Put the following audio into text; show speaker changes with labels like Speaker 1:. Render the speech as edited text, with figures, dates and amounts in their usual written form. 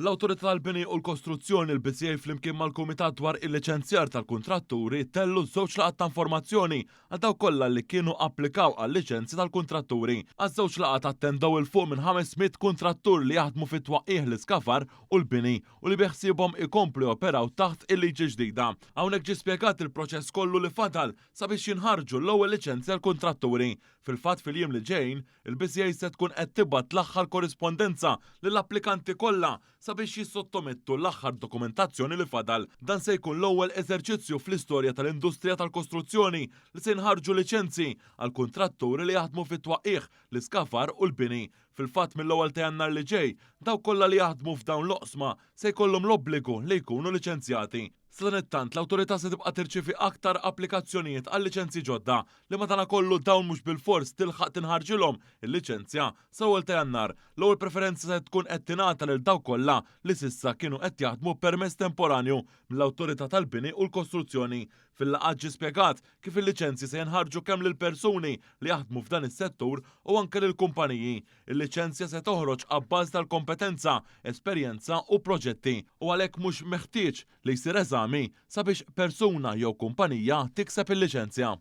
Speaker 1: L-Awtorità tal-Bini u l-Kostruzzjoni, l-BCA flimkien mal-Kumitat dwar il-Liċenzjar tal-Kuntratturi tellu żewġ laqgħat ta' informazzjoni għal dawk kollha li kienu applikaw għal-liċenzji tal-kuntratturi. Għaż-żewġ laqgħat attendew 'il fuq minn 500 kuntrattur li jaħdmu fit-twaqqigħ, l-iskafar u l-bini u li beħsiebhom ikomplu joperaw taħt il-liġi ġdida. Hawnhekk ġie spjegat il-proċess kollu li fadal sabiex jinħarġu l-ewwel liċenzji għall-kuntratturi. Fil-fatt fil-jiem li ġejjin, il-BCA se tkun qed tibgħat l-aħħar korrispondenza lill-applikanti kollha sabiex jissottomettu l-aħħar dokumentazzjoni li fadal. Dan se jkun l-ewwel eżerċizzju fl-istorja tal-industrija tal-kostruzzjoni li se jinħarġu liċenzji għal kuntratturi li jaħdmu fit-twaqqigħ, l-iskafar u l-bini. Fil-fatt mill-ewwel ta' Jannar li ġej, dawk kollha li jaħdmu f'dawn l-oqsma se jkollhom l-obbligu li jkunu liċenzjati. Sadanittant, l-awtorità se tibqa' tirċievi aktar applikazzjonijiet għal liċenzji ġodda li madankollu dawn mhux bilfors tilħaq tinħarġilhom il-liċenzja sal-ewwel ta' Jannar. L-ewwel preferenza se tkun qed tingħata lil dawk kollha li s'issa kienu qed jaħdmu b'permess temporanju mill-Awtorità tal-Bini u l-Kostruzzjoni. Fil-laqgħat ġie spjegat kif il-liċenzji se jinħarġu kemm lil persuni li jaħdmu f'dan is-settur u anke lil kumpaniji. Il-liċenzja se toħroġ abbażi tal-kompetenza, esperjenza u proġetti u għalhekk mhux meħtieġ li jsir eżami sabiex persuna jew kumpanija tikseb il-liċenzja.